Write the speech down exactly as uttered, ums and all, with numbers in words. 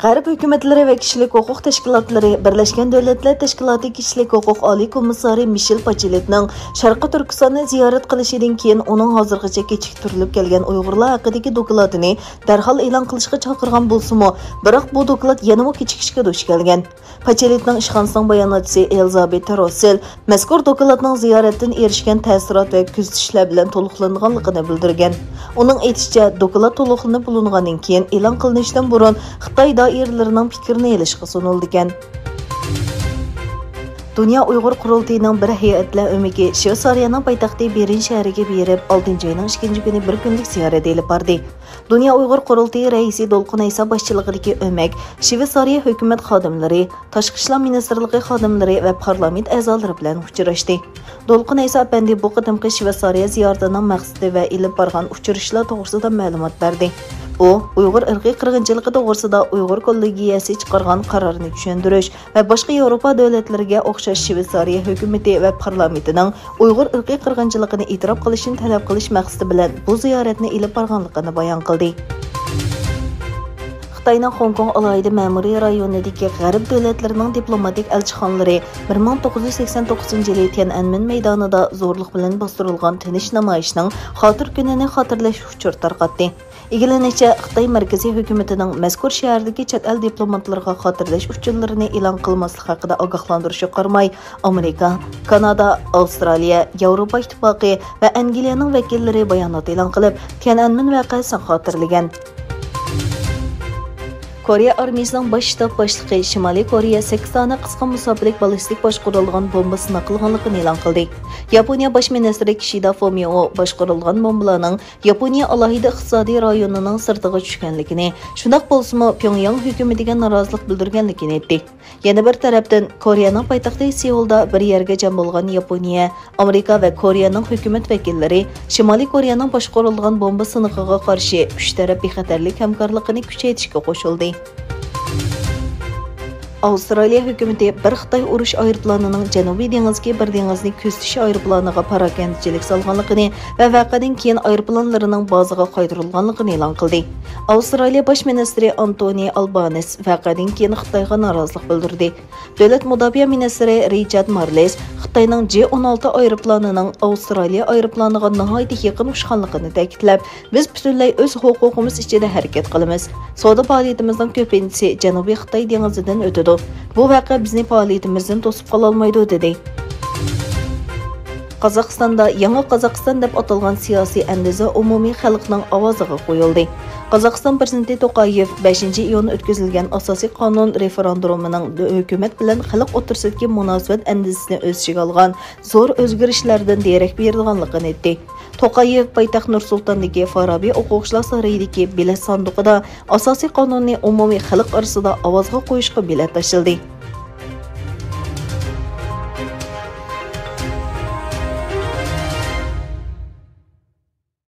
غەرب ھۆكۈمەتلىرى ۋە كىشىلىك ھوقۇق تەشكىلاتلىرى بىرلەشكەن دۆلەتلەر تەشكىلاتى كىشىلىك ھوقۇق ئالىي كومىسسارى مىشېل باچېلېتنىڭ شەرقىي تۈركىستاننى زىيارەت قىلىشىدىن كېيىن ئۇنىڭ ھازىرغىچە كېچىكتۈرۈلۈپ كەلگەن ئۇيغۇرلار ھەققىدىكى دوكلاتىنى دەرھال ئېلان قىلىشقا چاقىرغان بولسىمۇ، بىراق بۇ دوكلات يەنىمۇ كېچىكىشكە دۇچ كەلگەن. پاچېلىتنىڭ ئىشخانىسىنىڭ باياناتچىسى ئېلىزابېت روسسېل مەزكۇر دوكلاتنىڭ زىيارەتتىن ئېرىشكەن تەسىرات ۋە كۆزىتىشلەر بىلەن تولۇقلىنىدىغانلىقىنى بىلدۈرگەن. ئۇنىڭ ئېيتىشىچە، دوكلات تولۇقلىنىپ بولۇنغاندىن كېيىن ئېلان قىلىنىشتىن بۇرۇن خىتاي دائىرىلىرىنىڭ پىكرىنى ئېلىشقا سۇنۇلىدىكەن. دۇنيا ئۇيغۇر قۇرۇلتىيىنىڭ بىر ھەيئەتلەر ئۆمىكى شۋېتسارىيەنىڭ پايتەختى بېرن شەھىرىگە بېرىپ، ئالتىنچى ئاينىڭ ئىككىنچى كۈنى بىر كۈنلۈك زىيارەت ئېلىپ باردى. دۇنيا ئۇيغۇر قۇرۇلتىيى رەئىسى دولقۇن ئەيسا باشچىلىقىدىكى ئۆمەك شۋېتسارىيە ھۆكۈمەت خادىملىرى، تاشقى ئىشلار مىنىستىرلىقى خادىملىرى ۋە پارلامېنت ئەزالىرى بىلەن ئۇچراشتى. دولقۇن ئەيسا ئەپەندى بۇ قېتىمقى شۋېتسارىيە زىيارىتىنىڭ مەقسىتى ۋە ئېلىپ بارغان ئۇچرىشىشلار توغرىسىدا مەلۇمات بەردى. ئۇ ئۇيغۇر ئىرقىي قىرغىنچىلىقى توغرىسىدا ئۇيغۇر كوللېگىيەسى چىقارغان قارارنى چۈشەندۈرۈش ۋە باشقا ياۋروپا دۆلەتلىرىگە ئوخشاش شۋېتسارىيە ھۆكۈمىتى ۋە پارلامېنتىنىڭ ئۇيغۇر ئىرقىي قىرغىنچىلىقىنى ئېتىراپ قىلىشنى تەلەپ قىلىش مەقسىتى بىلەن بۇ زىيارەتنى ئېلىپ بارغانلىقىنى بايان قىلدى. خىتاينىڭ خوڭكوڭ ئالاھىدە مەمۇرىي رايونىدىكى غەرب دۆلەتلىرىنىڭ دىپلوماتىك ئەلچىخانىلىرى بىر مىڭ توققۇز يۈز سەكسەن توققۇزىنچى يىلى تيەنئەنمېن مەيدانىدا زورلۇق بىلەن باستۇرۇلغان تىنچ نامايىشنىڭ خاتىرە كۈنىنى خاتىرىلەش ئۇچۇر تارقاتتى. ئىگىلىنىشىچە، خىتاي مەركىزىي ھۆكۈمىتىنىڭ مەزكۇر شەھەردىكى چەت ئەل دىپلوماتلىرىغا خاتىرىلەش ئۇچۇرلىرىنى ئېلان قىلماسلىق ھەققىدە ئاگاھلاندۇرۇشىغا قارىماي، ئامېرىكا، كانادا، ئاۋسترالىيە، ياۋروپا ئىتتىپاقى ۋە ئەنگلىيەنىڭ ۋەكىللىرى بايانات ئېلان قىلىپ، تيەنئەنمېن ۋەقەسىنى خاتىرىلىگەن. كورېيە ئارمىيىسىنىڭ باش شتاب باشلىقى شىمالىي كورېيە سەككىز دانە قىسقا مۇساپىلىك باللىستىك باشقۇرۇلىدىغان بومبا سىناق قىلغانلىقىنى ئېلان قىلدى. ياپونىيە باش مىنىستىرى كىشىدا فۇمىئو باشقۇرۇلغان بومبىلارنىڭ ياپونىيە ئالاھىدە ئىقتىسادىي رايونىنىڭ سىرتىغا چۈشكەنلىكىنى، شۇنداق بولسىمۇ، پيۇڭياڭ ھۆكۈمىتىگە نارازىلىق بىلدۈرگەنلىكىنى ئېيتتى. يەنە بىر تەرەپتىن، كورېيەنىڭ پايتەختى سېئۇلدا بىر يەرگە جەم بولغان ياپونىيە، ئامېرىكا ۋە كورېيەنىڭ ھۆكۈمەت ۋەكىللىرى شىمالىي كورېيەنىڭ باشقۇرۇلىدىغان بومبا سىنىقىغا قارشى ئۈچ تەرەپ بىخەتەرلىك ھەمكارلىقىنى كۈچەيتىشكە قوشۇلدى. ئاۋسترالىيە ھۆكۈمىتى بىر خىتاي ئۇرۇش ئايروپىلانىنىڭ جەنۇبىي دېڭىزدىكى بىر دېڭىزنى كۆزىتىش ئايروپىلانىغا پاراكەندىچىلىك سالغانلىقىنى ۋە ۋەقەدىن كېيىن ئايروپىلانلىرىنىڭ بازىغا قايتۇرۇلغانلىقىنى ئېلان قىلدى. ئاۋسترالىيە باش مىنىستىرى ئانتونى ئالبانېس ۋەقەدىن كېيىن خىتايغا نارازىلىق بىلدۈردى. دۆلەت مۇداپىئە مىنىستىرى رىچارد مارلېس خىتاينىڭ جې ئون ئالتە ئايروپىلانىنىڭ ئاۋسترالىيە ئايروپىلانىغا ناھايىتى يېقىن ئۇچقانلىقىنى تەكىتلەپ، بىز پۈتۈنلەي ئۆز ھوقۇقىمىز ئىچىدە ھەرىكەت قىلىمىز. سودا پائالىيىتىمىزنىڭ كۆپىنچىسى جەنۇبىي خىتاي دېڭىزىدىن ئۆتىدۇ. بۇ ۋەقە بىزنى پائالىيىتىمىزدىن توسۇپ قالالمايدۇ، دېدى. قازاقىستاندا يېڭى قازاقىستان دەپ ئاتالغان سىياسىي ئەندىزە ئومۇمىي خەلقنىڭ ئاۋازىغا قويۇلدى. قازاقىستان پىرېزىدېنتى توقايېۋ بەشىنچى ئىيۇن ئۆتكۈزۈلگەن ئاساسىي قانۇن رېفېراندۇمىنىڭ ھۆكۈمەت بىلەن خەلق ئوتتۇرىسىدىكى مۇناسىۋەت ئەندىزىسىنى ئۆز ئىچىگە ئالغان زور ئۆزگىرىشلەردىن دېرەك بېرىدىغانلىقىنى ئېيتتى. توقايېۋ پايتەخت نۇر سۇلتاندىكى فارابى ئوقۇغۇچىلار سارىيىدىكى بېلەت ساندۇقىدا ئاساسىي قانۇننى ئومۇمىي خەلق ئارىسىدا ئاۋازغا قويۇشقا بېلەت تاشلىدى.